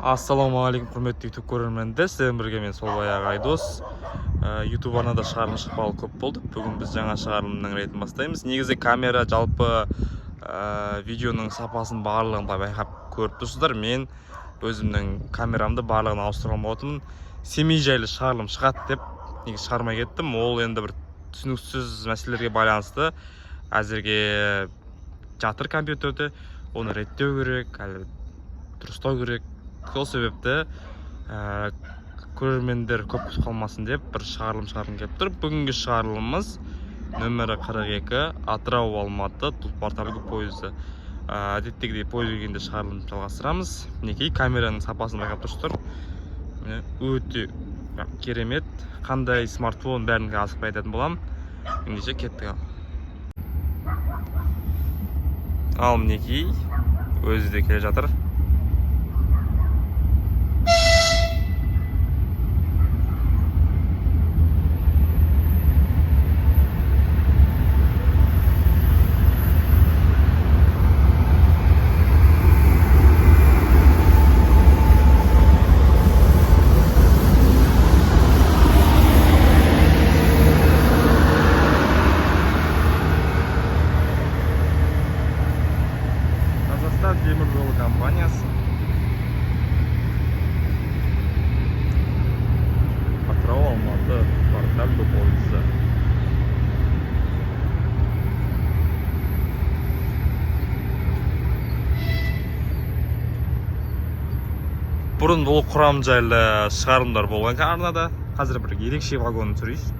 Ассалаумағалейкум, құрметті YouTube көрермендер! Сіздермен бірге мен, сол баяғы Айдос. YouTube арнада шығарылым шықпағалы көп болды. Бүгін біз жаңа шығарылымның ретін бастаймыз. Негізі камера, жалпы видеоның сапасын барлығын былай байқап көріп тұрсыздар. Мен өзімнің камерамды барлығын ауыстырған болатынмын. Семей жайлы шығарылым шығады деп негізі шығармай кеттім. Ол енді бір түсініксіз мәселелерге байланысты әзірге жатыр компьютерде. Оны реттеу керек, әлі дұрыстау керек. Сол себепті көрермендер көп күтіп қалмасын деп бір шығарылым шығарғым келіп тұр. Бүгінгі шығарылымымыз нөмірі 42, Атырау — Алматы Тұлпар Тальго пойызы. Әдеттегідей пойыз келгенде шығарылым жалғастырамыз. Мінекей, камераның сапасын байқап тұрсыздар. Міне, өте керемет. Қандай смартфон, бәрін асықпай айтатын боламын. Ендеше кеттік. Ал мінекей, өзі де келе жатыр. Қазақстан темір жолы компаниясы. Атырау — Алматы Тұлпар Тальго пойызы. Бұрын бұл құрам жайлы шығарылымдар болған арнада. Қазір бір ерекше вагон түсірейінші.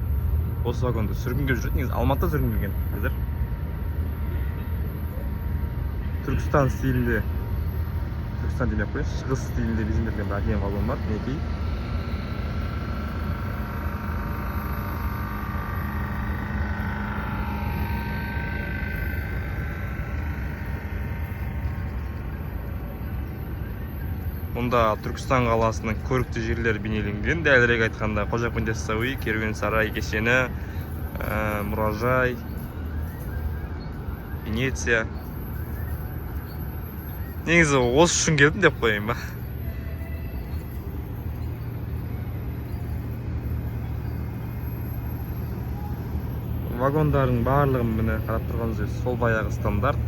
Осы вагонды түсіргім келіп жүреді. Негізі Алматыда түсіргім келген. Қазір Түркістан стилінде, Түркістан демей ақ қояйыншы, шығыс стилінде безендірілген бір әдемі вагон бар, мінекей. Мұнда Түркістан қаласының көрікті жерлері бейнеленген. Дәлірек айтқанда, Қожа Ахмет Яссауи, Керуен сарай кешені, мұражай, Венеция. Негізі осы үшін келдім деп қояйын ба. Вагондардың барлығын, міне, қарап тұрғаныңыздай, сол баяғы стандарт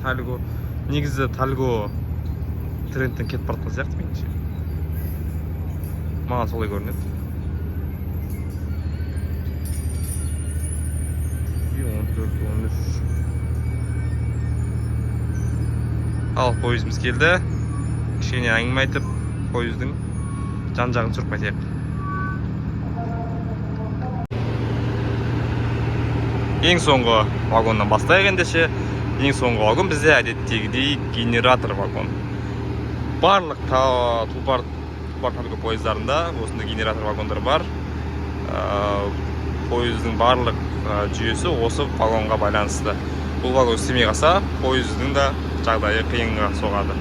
Тальго. Негізі Тальго трендтен кетіп бара жатқан сияқты меніңше, маған солай көрінеді. И 14:13. Ал пойызымыз келді. Кішкене әңгіме айтып, пойыздың жан жағын түсіріп қайтайық. Ең соңғы вагоннан бастайық ендеше. Ең соңғы вагон бізде әдеттегідей генератор вагон. Барлық Тұлпар Тальго пойыздарында осындай генератор вагондар бар. Пойыздың барлық жүйесі осы вагонға байланысты. Бұл вагон істемей қалса, пойыздың да жағдайы қиынға соғады.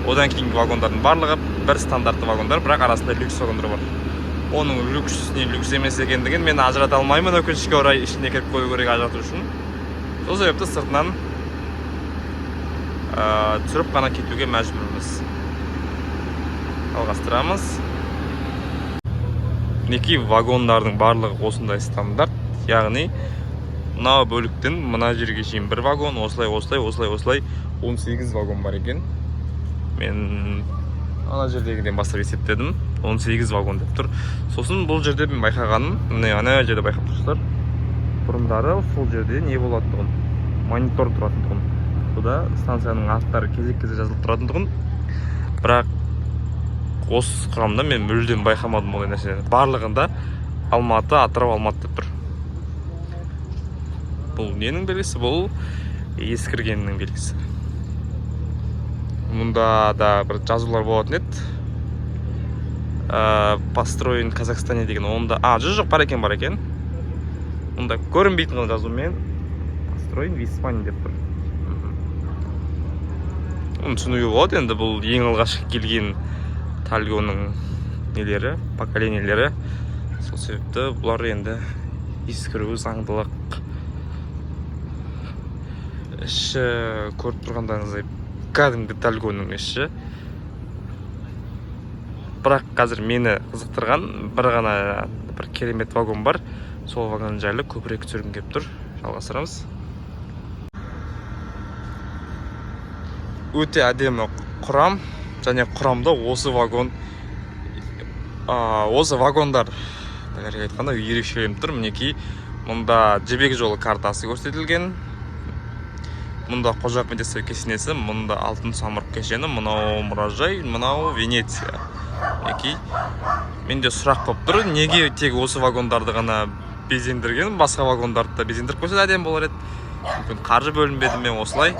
Одан кейінгі вагондардың барлығы бір стандартты вагондар, бірақ арасында люкс вагондар бар. Оның люкс не люкс емес екендігін мен ажырата алмаймын, өкінішке орай. Ішіне кіріп қою керек ажырату үшін. Сол себепті сыртынан түсіріп қана кетуге мәжбүрміз. Жалғастырамыз. Мінекей, вагондардың барлығы осындай стандарт, яғни мына бөліктен мына жерге шейін бір вагон, осылай, осылай, осылай, осылай 18 вагон бар екен. Мен ана жердегіден бастап есептедім, 18 вагон деп тұр. Сосын бұл жерде мен байқағаным, міне, ана жерде байқап тұрсыздар, бұрындары сол жерде не болатын тұғын, монитор тұратын тұғын. Сонда станцияның аттары кезек кезек жазылып тұратын тұғын. Бірақ осы құрамда мен мүлдем байқамадым ондай нәрсені. Барлығында Алматы, Атырау, Алматы деп тұр. Бұл ненің белгісі? Бұл ескіргеннің белгісі. Мұнда да бір жазулар болатын еді, «Построен в Казахстане» деген. Онда а жоқ, жоқ, бар екен, бар екен. Мұнда көрінбейтін ғана жазумен «Построен в Испании» деп тұр. Оны түсінуге болады енді, бұл ең алғашқы келген Тальгоның нелері, поколениелері. Сол себепті бұлар енді ескіруі заңдылық. Іші көріп тұрғандарыңыздай кәдімгі Тальгоның іші. Бірақ қазір мені қызықтырған бір ғана бір керемет вагон бар. Сол вагон жайлы көбірек түсіргім келіп тұр. Жалғастырамыз. Өте әдемі құрам, және құрамда осы вагон, осы вагондар дәлірек айтқанда ерекшеленіп тұр. Мінекей, мұнда Жібек жолы картасы көрсетілген. Мұнда Қожа Ахмет Яссауи кесенесі, мұнда Алтын Самұрық кешені, мынау мұражай, мынау Венеция. Мінекей, менде сұрақ болып тұр: неге тек осы вагондарды ғана безендірген, басқа вагондарды да безендіріп қойса да әдемі болар еді. Мүмкін, қаржы бөлінбеді ме осылай.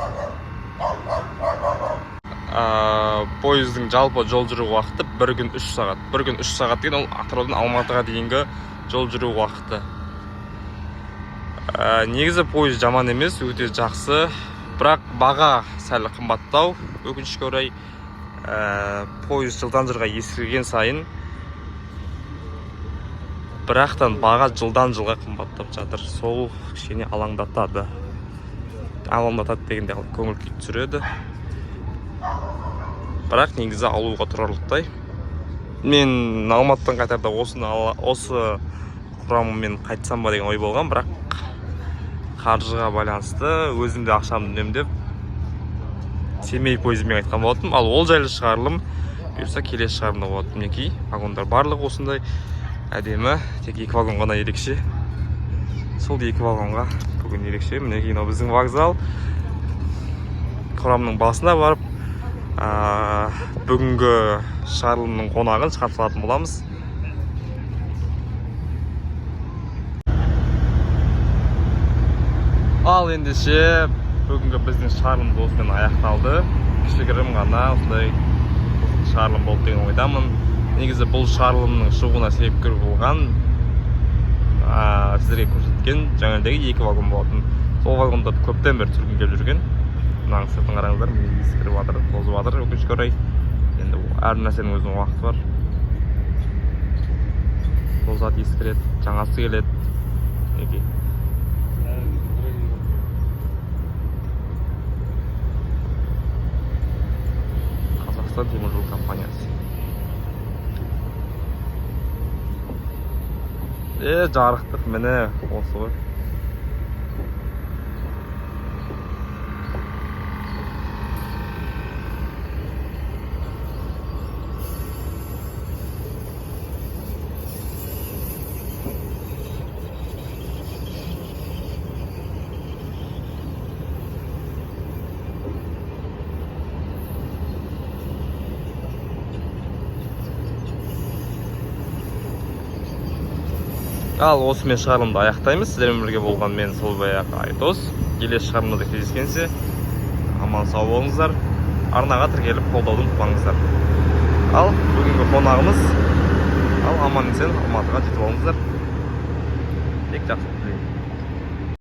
Пойыздың жалпы жол жүру уақыты 1 күн 3 сағат. 1 күн 3 сағат деген ол Атыраудан Алматыға дейінгі жол жүру уақыты. Негізі пойыз жаман емес, өте жақсы, бірақ баға сәл қымбаттау, өкінішке орай. Пойыз жылдан жылға ескірген сайын, бірақтан баға жылдан жылға қымбаттап жатыр. Сол кішкене алаңдатады, алаңдатады дегенде көңіл күй түсіреді. Бірақ негізі алуға тұрарлықтай. Мен Алматыдан қайтарда осы құрамымен қайтсам ба деген ой болған, бірақ қаржыға байланысты өзім де ақшамды үнемдеп, Семей пойызымен қайтқан болатынмын. Ал ол жайлы шығарылым бұйырса келесі шығарылымда болады. Мінекей, вагондар барлығы осындай әдемі, тек екі вагон ғана ерекше. Сол екі вагонға бүгін ерекше. Мінекей, мынау біздің вокзал. Құрамның басына барып, бүгінгі шығарылымның қонағын шығарып салатын боламыз. Ал ендеше, бүгінгі біздің шығарылымымыз осымен аяқталды. Кішігірім ғана осындай қызықты шығарылым болды деген ойдамын. Негізі бұл шығарылымның шығуына себепкер болған сіздерге көрсеткен жаңағыдегі екі вагон болатын. Сол вагондарды көптен бері түсіргім келіп жүрген. Мынаның сыртын қараңыздар, міне, ескіріп жатыр, тозып жатыр, өкінішке орай. Енді әр нәрсенің өзінің уақыты бар, тозады, ескіреді, жаңасы келеді. Мінекей, Қазақстан теміржол компаниясы. Жарықтық, міне, осы ғой. Ал осымен шығарылымды аяқтаймыз. Сіздермен бірге болған мен, сол баяғы Айдос. Келесі шығарылымда кездескенше аман сау болыңыздар. Арнаға тіркеліп, қолдауды ұмытпаңыздар. Ал бүгінгі қонағымыз, ал аман есен Алматыға жетіп алыңыздар. Тек жақсылық тілеймін.